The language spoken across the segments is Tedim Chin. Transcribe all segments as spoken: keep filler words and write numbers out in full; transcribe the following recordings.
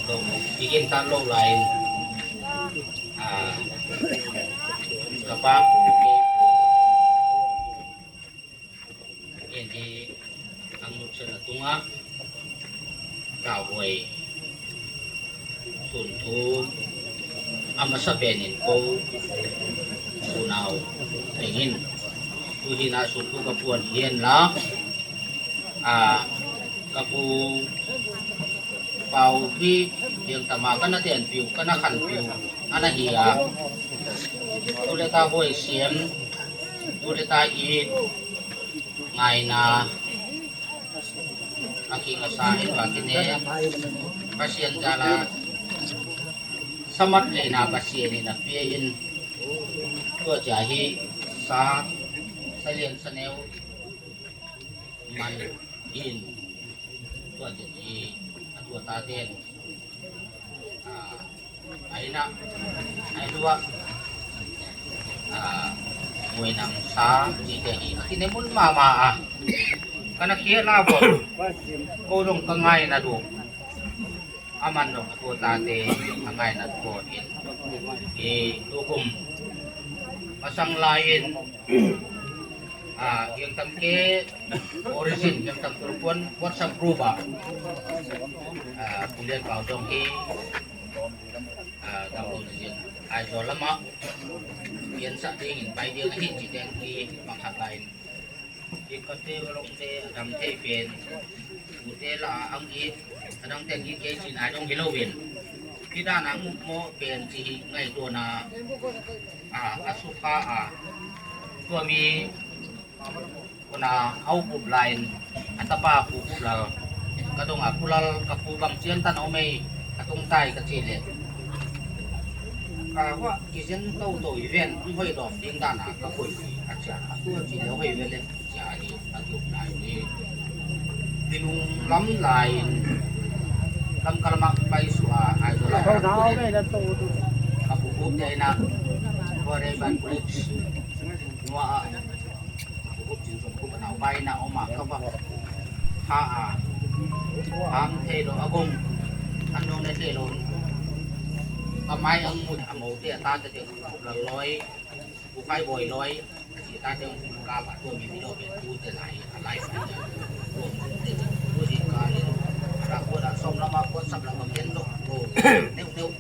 Lo, i gintan lo lai-in, a, ka pa pu kei pu in hi. Ang nutsian a tungah lauhuai sunthu a masa penin ko unau tengin tuhin a sunthu ka puan hi henla, a, ka pu Pau hi. Piangthak a ka na tenpih uh, ka na khanpih uh a na hi a, tu le ta huai siam, tu le ta it, ngaina a king a sa in va kine, Pasian jal a samat leina Pasian in a pia in, tua cia hi sa, sa lian sa neu man in, tua cia hi a tua ta ten, a, a ina, a lua, a, muinang sa, ci te hi a kine mun mama a, ka na khia la bo, ko dong ka ngaina duh. A man dong a tua ta te a ngaina duh in, i tukum masang lai-in, a, Hiangtam ke origin, Hiangtam Tulkuan WhatsApp group ah, a, Pu Lian Pau dong hi, a, dang lo zin Aizawl lamah piansak dingin pai ding ahi ci teng hi. Bang khat lai-in i kate valong te a dam thei pen ute la ang i a dang teng i kei cin ai dong hi lo in, hi dan ang mawh pen ci hi ngaihtuahna, a, a sukha a, tua mi kona a upup lai-in a tapa pu upup la ka dong a, pu lal ka pu bang cian tan a om ei, a tung tai ka ci le, ka huah kizin toto i ven ang hoi dawm ding dan a ka koi a cia a tua ci le hoi ve le cia hi a tup lai hi. Minung lam lai-in lam ka lamah pai suah a Aizawl a ka pu upup te ina Korea ban college nua a Kukup cin sung kup a nau pai na om a ka va ha a, ham thei lo a gong an nong ne thei lo. Ka mai ang mut a mo te a ta te te kup la loi, kup kai boi loi. Ci ta te kup ka va tua mi mi lo pe tu te lai a lai fa ya. Tua mo te te tu di ka le ra ko da som la ma ko sap la ma gen lo. Neu neu.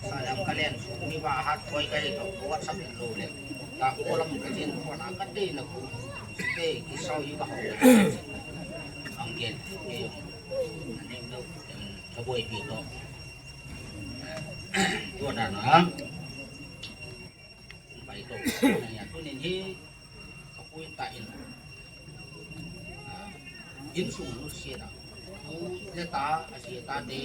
Sa lam ka len su mi va hat koi ka hi to WhatsApp lo le. Ka ko lam ka cin ko na ka te na ko te ki sau hi ka hau. Ang gen ke yong na nem lo ka boi pi to. Tua na na. Pai to. Na ya tu nin hi. Ka pu in ta in. Inn sung nusia na. Tu le ta a sia ta te.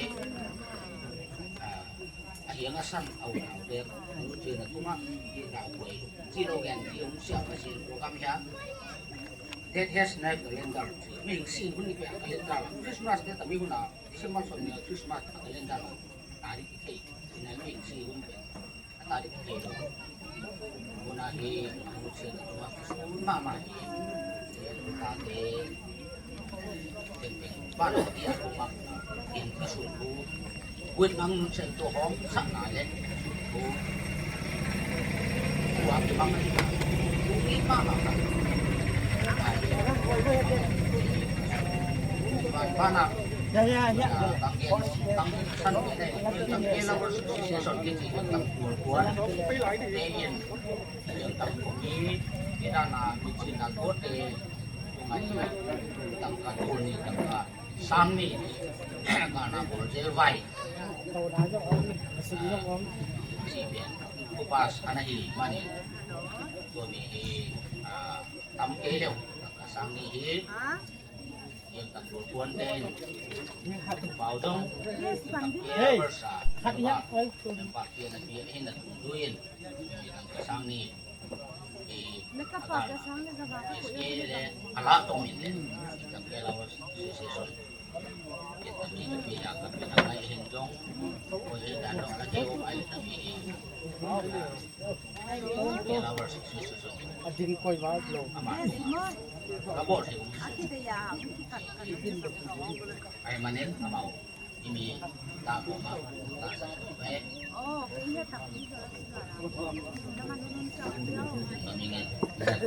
A hiang a san a unau te. Nusia na tuma i na kuai. Ci lo gen ci ung sia pa sin program hia. That has no calendar. Mi hing sin hun ni pe a calendar. Christmas te ta mi hun a December son ni a Christmas a calendar. Tarik kei. Ina mi hing sin hun pe. Tarik kei lo. Muna hi, mutsia na tua kisun mama hi. Tate, tengteng, bana dia kuma, in kisun ku. Wit nang nutsia tua hong, sa na le, ku. Kua ki bang ni, ku ki mama ka. Bana, bana. Ya, ya, ya. Sang ni, kana bol zel vai. Sipian, kupas ana hi mani. Tua mi hi, ah, tam kei leu, tangka sang ni hi. Hiam tam bol kuan ten. Pau dong. Hiam tam kei leu versa. Hiam pa kia na pia hin na tung duin. Hiam tam ka sang ni. Hiam ka sang ni ka ba ka kuan. Hiam le ala tong min le. Hiam tam kei leu versa. Hiam tam ni ka pia ka pia na mai hin dong. Ko hiam tam dong ka kei o ai tam ni. A ding koi va lo. Ai manin amau. Imi ta ko ma ta sa tu pe. Oh, kei ni tak ni tu la si la. Nama ni ni sa ni. Mami ni.